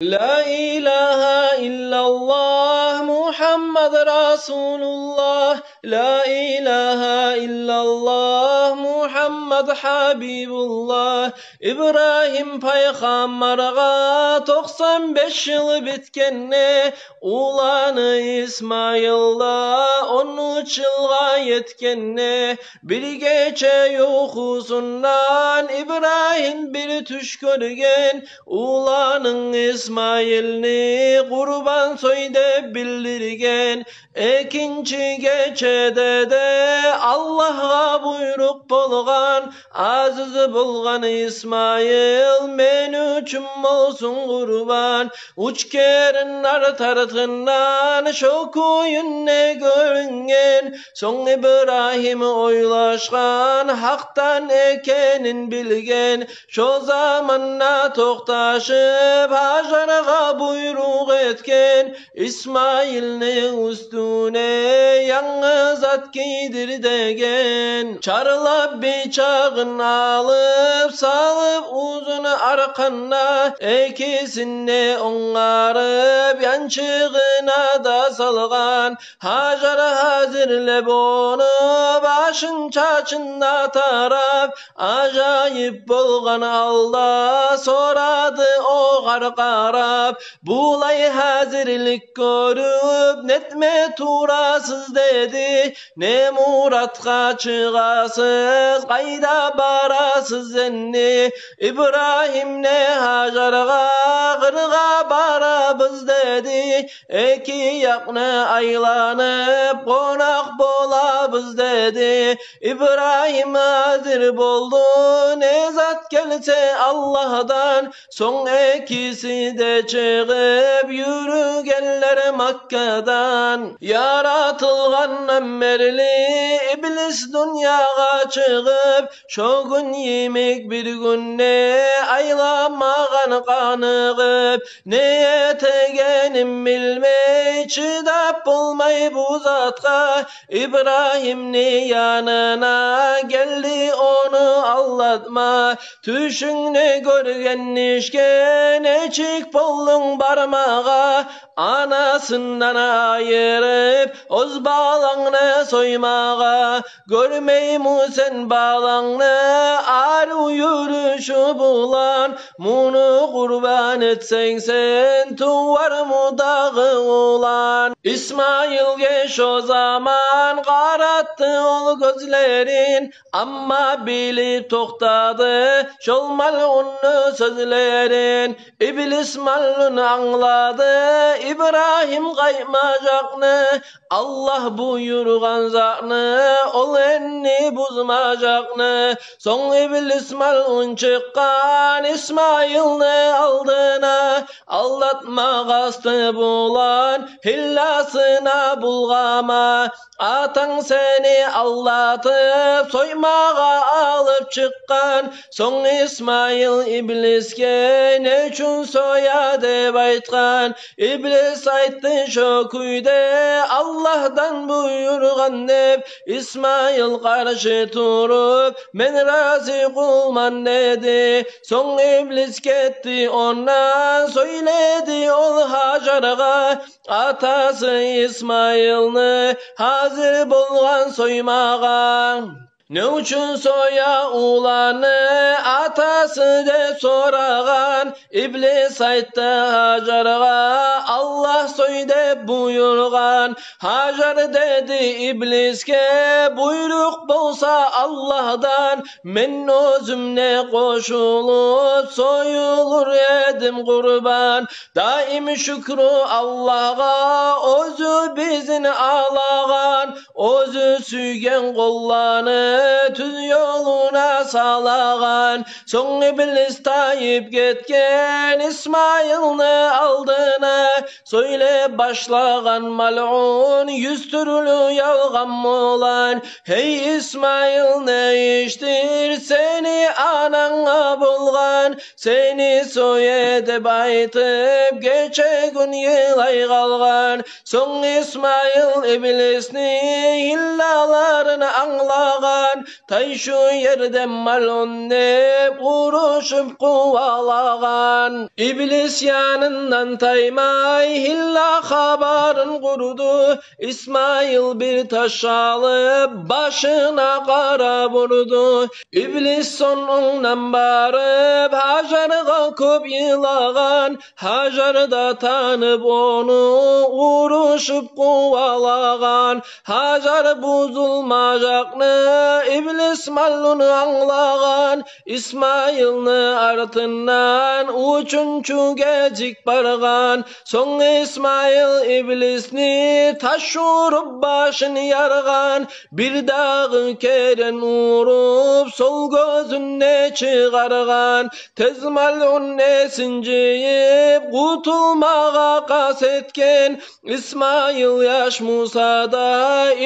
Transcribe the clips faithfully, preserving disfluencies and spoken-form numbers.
لا إله إلا الله محمد رسول الله، لا إله إلا الله محمد حبيب الله. Ибрагьим пайхаммаргъа токъсан беш йыл битгенде, уланы Исмайыл да он уьч йылгъа етгенде, бир гече юхусундан Ибрагьим бир тюш гёрген, уланынг Исмайылны къурбан сой деп билдирген. Экинчи гечеде де Аллагьгъа буйрукъ болгъан, азиз болгъан Исмайыл мен учун болсун къурбан. Уьч керен арт-артындан шо кюйюн де гёрген. Сонг Ибрагьим ойлашгъан, гьакъдан экенин билген. Шо заманда токъташып, Гьажаргъа буйрукъ этген, Исмайылны уьстюне янгы зат гийдир деген. Чарлап бичагъын алып, салып узун аркъанда, экисин де онгарып, янчыгъына да салгъан. Гьажар гьазирлеп ону, башын-чачын да тарап, ажайып болгъан гьалда сорады огъар къарап. Булай гьазирлик гёрюп, нетме турасыз деди, не муратгъа чыгъасыз, къайда барасыз энни? Ибрагьим де Гьажаргъа, къыргъа барабыз деди. Эки якъны айланып, къонакъ болабыз деди. Ибрагьим гьазир болду, не зат гелсе Аллагьдан. Сонг экиси де чыгъып, юрюгенлер Маккадан. Яратылгъандан берли иблис дюньягъа чыгъып, шо гюн йимик бир гюн де айламагъан къаныгъып. Не этегенин билмей, чыдап болмай бу затгъа, Ибрагьимни янына гелди ону алдатма. Тюшюнгде гёрген ишге нечик болдунг бармагъа, анасындан айырып, оьз балангны соймагъа? Гёрмеймисен балангны арив юрюшю булан? Муну къурбан этсенг сен, тувармы дагъы улан? Исмайылгъа шо заман къаратды ол гёзлерин, амма билип токътады шол малъунну сёзлерин. Иблис малъун англады Ибрагьим къайтмажакъны, Аллагь буюргъан затны ол энни бузмажакъны. Сонг иблис малъун чыкъгъан Исмайылны алдына, алдатма къасты булан, гьилласына булгъама. Атанг сени алдатып, соймагъа алып чыкъгъан. Сонг Исмайыл иблисге: «Не учун соя?» — деп айтгъан. Иблис айтды: «Шо кюйде Аллагьдан буюргъан», — деп. Исмайыл къаршы туруп: «Мен рази къулман», — деди. Сонг иблис гетди ондан, сёйледи ол Гьажаргъа, атасы Исмайылны гьазир болгъан соймагъа. «Не учун соя уланны атасы?» — деп сорагъан. Иблис айтды Гьажаргъа: «Аллагь сой деп буюргъан». Гьажар деди иблисге: «Буйрукъ болса Аллагьдан, мен оьзюм де къошулуп союлур эдим къурбан. Даим шюкрю Аллагьгъа, оьзю бизин алагъан, оьзю сюйген къулланы тюз ёлуна салагъан». Сонг иблис тайып гетген Исмайылны алдына, сёйлеп башлагъан малъун юз тюрлю ялгъан булан: «Гьей Исмайыл, не ишдир сени ананга болгъан? Сени соя деп айтып, гече-гюн йылай къалгъан». Сонг Исмайыл иблисни гьиллаларын англагъан. «Тай шу ерден, малъун», — деп, урушуп къувалагъан. Иблис янындан таймай, гьилла хабарын къурду. Исмайыл бир таш алып, башына къарап урду. Иблис сонг ондан барып, Гьажаргъа кёп йылагъан. Гьажар да танып ону, урушуп къувалагъан. Гьажар бузулмажакъны иблис малъун англагъан. Исмайылны артындан уьчюнчю гезик баргъан. Сонг Исмайыл иблисни таш уруп башын яргъан. Бирдагъы керен уруп, сол гёзюн де чыгъаргъан. Тез малъун эсин жыйып, къутулмагъа къаст этген. Исмайыл яш буса да,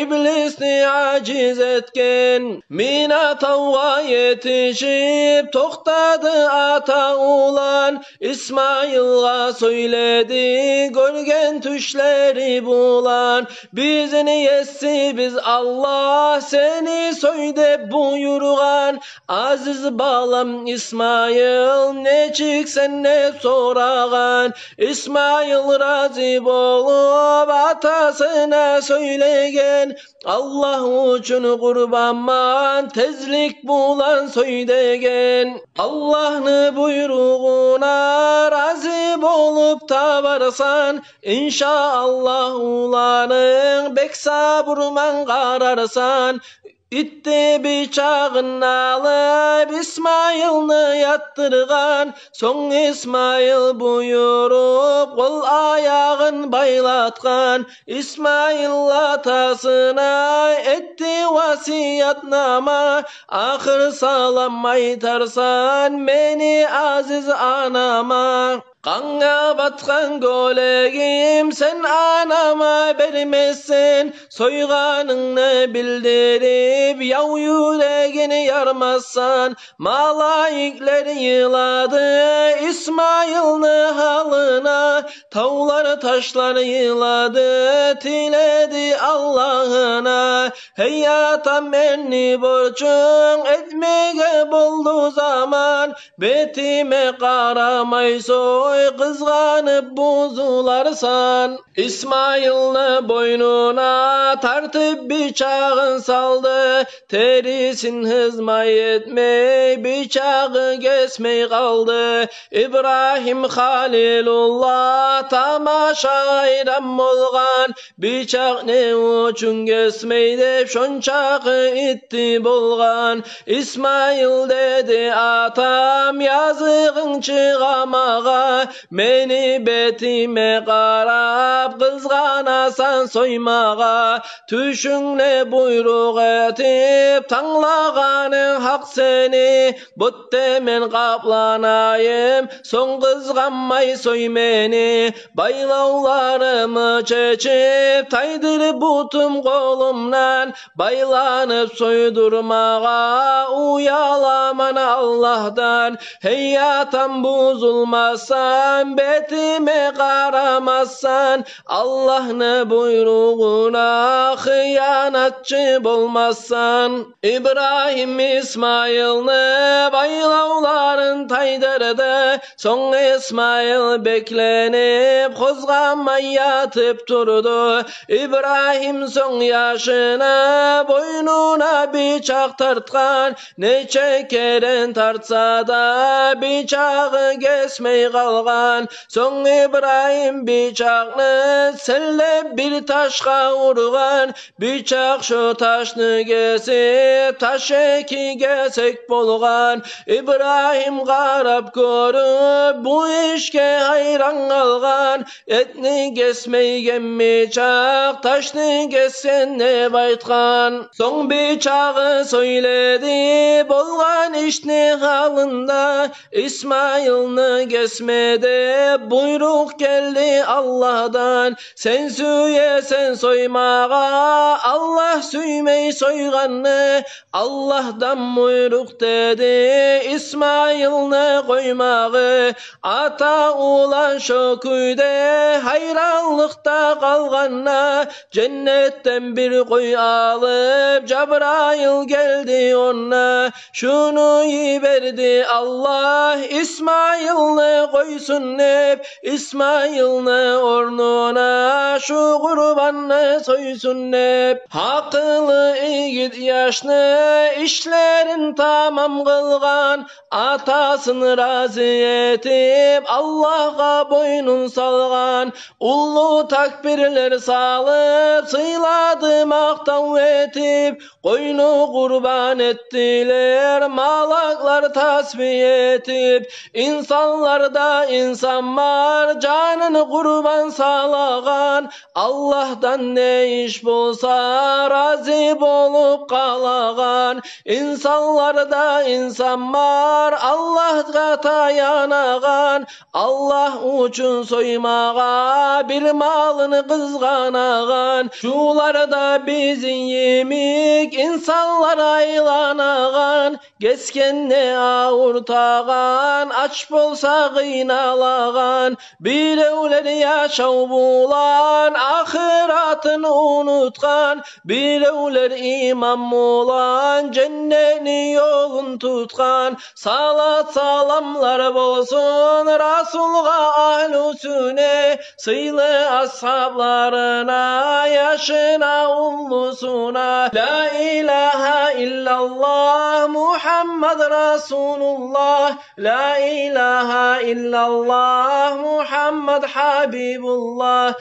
иблисни ажиз этген. Мина тавгъа етишип, токътады ата улан. Исмайылгъа сёйледи гёрген тюшлери булан: «Бизин Есибиз Аллагь сени сой деп буюргъан. Азиз балам Исмайыл, нечиксен?» — деп сорагъан. Исмайыл рази болуп, атасына сёйлеген: «Аллагь учун къурбанман, тезлик булан сой», — деген. «Аллагьны буйругъуна рази болуп табарсан, иншааллагь, уланынг бек сабурман къарарсан». Итти бичагъын алып, Исмайылны ятдыргъан. Сонг Исмайыл буюруп, къол-аягъын байлатгъан. Исмайыл атасына этди васиятнама: «Ахыр салам айтарсан мени азиз анама. Къангъа батгъан гёлегим, сен анама бермессен, сойгъанынгны билдирип, яв юрегин ярмассан». Малайиклер йылады Исмайылны гьалына, тавлар, ташлар йылады, тиледи Аллагьына: «Гьей атам, энни борчунг этмеге болду заман. Бетиме къарамай сой, къызгъанып бузуларсан». Исмайылны бойнуна тартып бичагъын салды. Терисин гьызмай этмей, бичагъы гесмей къалды. Ибрагьим Халилуллагь тамаша, гьайран болгъан. «Бичакъ не учун гесмей?» — деп, шончакъы итти болгъан. Исмайыл деди: «Атам, языгъынг чыгъа магъа. Мени бетиме къарап, къызгъанасан соймагъа. Тюшюнгде буйрукъ этип, танглагъанынг гьакъ сени. Бу ерде мен къапланайым, сонг къызгъанмай сой мени. Байлавларымны чечип, тайдыр бутум къолумдан. Байланып сойдурмагъа уяламан Аллагьдан. Гьей атам, бузулмассан, бетиме къарамассан, Аллагьны буйругъуна хыянатчы болмассан». Ибрагьим Исмайылны байлавларын тайдырды. Сонг Исмайыл бекленип, къозгъалмай ятып турду. Ибрагьим сонг яшыны бойнуна бичакъ тартгъан. Нече керен тартса да, бичагъы гесмей къалгъан. Сонг Ибрагьим бичакъны силлеп бир ташгъа ургъан. Бичакъ шо ташны гесип, таш эки гесек болгъан. Ибрагьим къарап гёрюп, бу ишге гьайран къалгъан. «Этни гесмейген бичакъ ташны гесген», — деп айтгъан. Сонг бичагъы сёйледи болгъан ишни гьалында: «Исмайылны гесме деп буйрукъ гелди Аллагьдан. Сен сюесен соймагъа, Аллагь сюймей сойгъанны. Аллагьдан буйрукъ», — деди, — «Исмайылны къоймагъа». Ата улан шо Кюйде гьайранлыкъда къалгъанда, женнетден бир къой алып, Жабрайыл гелди онда. Шуну йиберди Аллагь, Исмайылны къойсун деп, Исмайылны орнуна шу къурбанны сойсун деп. Гьакъыллы игит яшны ишлерин тамам къылгъан, атасын рази этип, Аллагьгъа бойнун салгъан. Уллу такбирлер салып, сыйлады макътав этип, къойну къурбан этдилер, малаклар тасбигь этип. Инсанларда инсан бар, жанын къурбан салагъан, Аллагьдан не иш болса, рази болуп къалагъан. Инсанларда инсан бар, Аллагьгъа таянагъан, Аллагь учун соймагъа бир малын къызгъанагъан. Шуларда бизин йимик инсанлар айланагъан, гесгенде авуртагъан, ач болса къыйналагъан. Биревлер яшав булан ахыратын унутгъан, биревлер иман булан женнетни ёлун тутгъан. Салат-саламлар болсун Расулгъа, агьлюсюне, сыйлы асгьабларына, яшына, уллусуна. Ла илагьа иллаллагь, Мугьаммад Расулуллагь. Ла илагьа иллаллагь, Мугьаммад Гьабибуллагь.